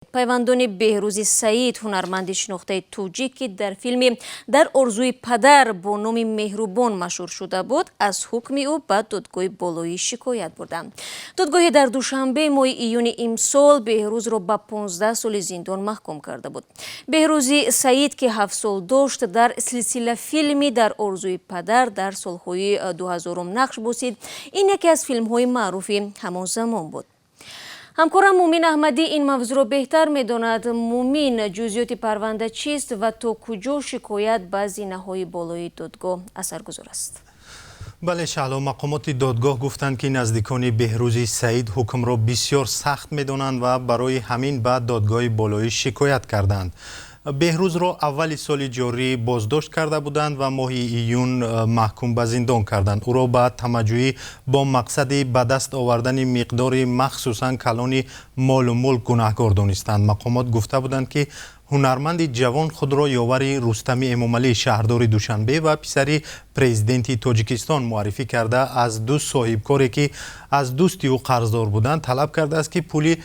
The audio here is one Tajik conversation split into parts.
Пайвандони Беҳрӯзи Саид, ҳунарманди шинохтаи тоҷик, ки дар филми «Дар орзуи падар» бо номи Меҳрубон машҳур шуда буд, аз ҳукми ӯ ба додгоҳи болоӣ шикоят бурданд. Додгоҳе дар Душанбе моҳи июни имсол Беҳрӯзро ба 15 соли зиндон маҳкум карда буд. Беҳрӯзи Саид, ки 7 сол дошт, дар силсила филми «Дар орзуи падар» дар солҳои 2000-ум нақш бозид. Ин яке аз филмҳои маъруфи ҳамон замон буд. Ҳамкорам Мумин Аҳмадӣ ин мавзӯъро беҳтар медонад. Мумин, ҷузъиёти парванда чист ва то куҷо шикоят ба зинаҳои болои додгоҳ асаргузор аст? Бале, Шаҳло, мақомоти додгоҳ гуфтанд, ки наздикони Беҳрӯзи Саид ҳукмро бисёр сахт медонанд ва барои ҳамин ба додгоҳи болоӣ шикоят карданд. Беҳрӯзро аввали соли ҷорӣ боздошт карда буданд ва моҳи июн маҳкум ба зиндон карданд. Ӯро ба тамаъҷӯӣ бо мақсади ба даст овардани миқдори махсусан калони молу мулк гунаҳкор донистанд. Мақомот гуфта буданд, ки ҳунарманди ҷавон худро ёвари Рустами Эмомалӣ, шаҳрдори Душанбе ва писари президенти Тоҷикистон муаррифӣ карда, аз ду соҳибкоре, ки аз дӯсти ӯ қарздор буданд, талаб кардааст, ки пули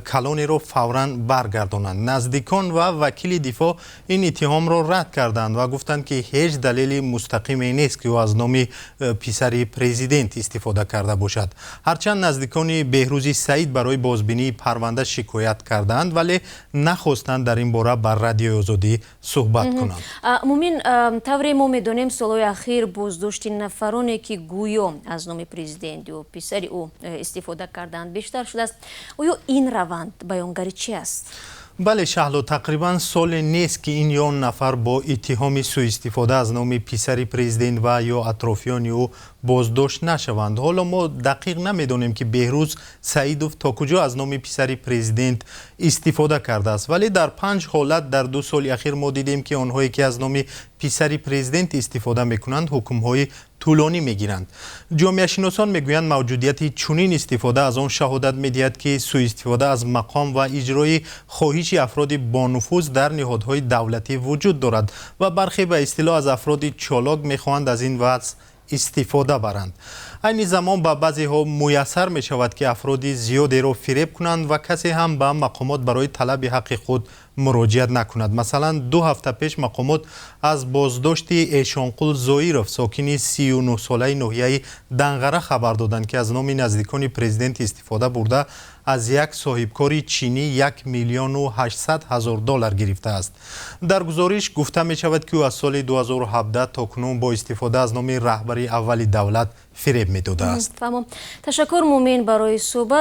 калонеро фавран баргардонанд. Наздикон ва вакили дифоъ ин иттиҳомро рад карданд ва гуфтанд, ки ҳеҷ далели мустақиме нест, ки ӯ аз номи писари президент истифода карда бошад. Ҳарчанд наздикони Беҳрӯзи Саид барои бозбинии парванда шикоят кардаанд, вале нахостанд дар ин бора ба Радиои Озодӣ суҳбат кунанд. Мумин, тавре мо медонем, солҳои ахир боздошти нафароне, ки гӯё аз номи президент ё писари ӯ истифода карданд, бештар шудааст. Оё ин раванд баёнгари чи аст? Бале, Шаҳло, тақрибан соле нест, ки ин ё он нафар бо иттиҳоми сӯистифода аз номи писари президент ва ё атрофиёни ӯ боздошт нашаванд. Ҳоло мо дақиқ намедонем, ки Беҳрӯз Саидов то куҷо аз номи писари президент истифода кардааст, вале дар панҷ ҳолат дар 2 соли ахир мо дидем, ки онҳое, ки аз номи писари президент истифода мекунанд, ҳукмҳои тӯлонӣ мегиранд. Ҷомеашиносон мегӯянд, мавҷудияти чунин истифода аз он шаҳодат медиҳад, ки сӯистифода аз мақом ва иҷрои хоҳиши афроди бонуфуз дар ниҳодҳои давлатӣ вуҷуд дорад ва бархе ба истилоҳ аз афроди чолок мехоҳанд аз ин вазъ истифода баранд. Айни замон ба баъзеҳо муяссар мешавад, ки афроди зиёдеро фиреб кунанд ва касе ҳам ба мақомот барои талаби ҳаққи худ муроҷиат накунад. Масалан, 2 ҳафта пеш мақомот аз боздошти Эшонқул Зоиров, сокини 39-солаи ноҳияи Данғара, хабар доданд, ки аз номи наздикони президент истифода бурда, аз як соҳибкори чинӣ 1 800 000 доллар гирифтааст. Дар гузориш гуфта мешавад, ки ӯ аз соли 2017 то кунун бо истифода аз номи раҳбари аввали давлат фиреб медодааст. Фаҳмом. Ташаккур, Мумин, барои суҳбат.